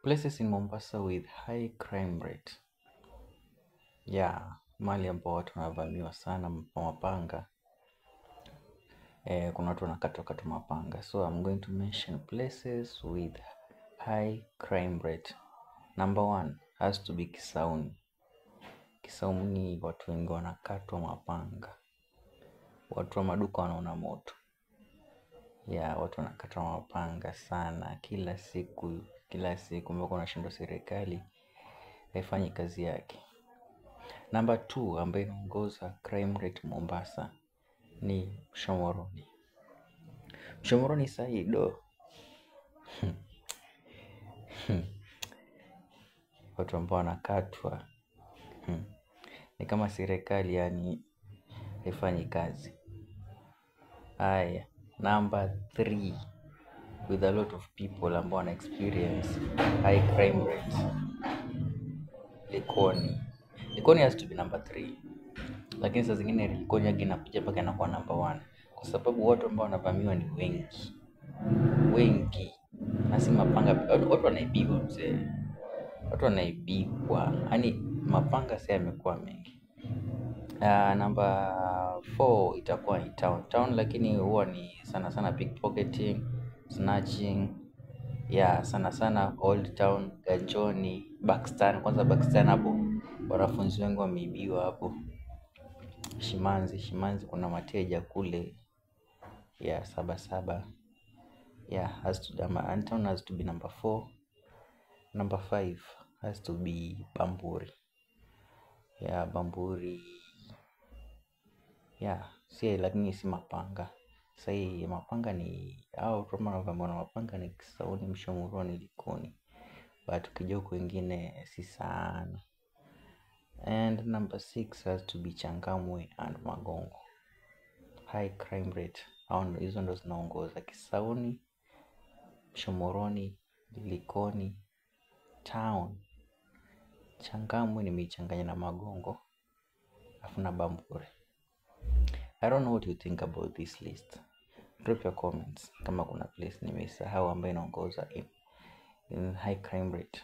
Places in Mombasa with high crime rate. Yeah, mahali ambao watu wanavamiwa sana kwa mapanga. Kuna watu wanakatwa katwa mapanga. So I'm going to mention places with high crime rate. Number one has to be Kisauni. Kisauni watu wengi wanakatwa mapanga. Watu wa maduka wanaona moto. Yeah, watu wanakatwa mapanga sana kila siku, kila siku mpaka unashindwa serikali haifanyi kazi yake. Number two ambayo inaongoza crime rate Mombasa ni Mshomoroni. Mshomoroni sahi do watu ambao wanakatwa ni kama serikali yani haifanyi kazi. Haya, number three with a lot of people ambao wana experience high crime rate, Likoni. Likoni has to be number three, lakini saa zingine Likoni yake inakuja mpaka inakuwa number one, kwa sababu watu ambao wanavamiwa ni wengi wengi, na si mapanga. Watu wanaibiwa mzee, watu wanaibiwa, yaani mapanga sasa yamekuwa mengi. Namba 4 itakuwa ni town town, lakini huwa ni sana sana pickpocketing, snatching, yeah, sana sana Old Town, Ganjoni, Buxton. Kwanza Buxton hapo wanafunzi wengi wameibiwa hapo. Shimanzi, Shimanzi kuna mateja kule ya saba saba, yeah, has to, and town has to be number 4. Number 5 has to be Bamburi. Yeah, Bamburi, yeah, si lakini si mapanga. Sahii mapanga ni au kama wanavyoona mapanga ni Kisauni, Mshomoroni, Likoni, but ukija huku wengine si sana. And number 6 has to be Changamwe and Magongo. High crime rate. Hao hizo ndo zinaongoza: Kisauni, Mshomoroni, Likoni, Town. Changamwe nimeichanganya na Magongo afu na Bamburi. I don't know what you think about this list. Drop your comments kama kuna place nimeisahau ambayo inaongoza in high crime rate.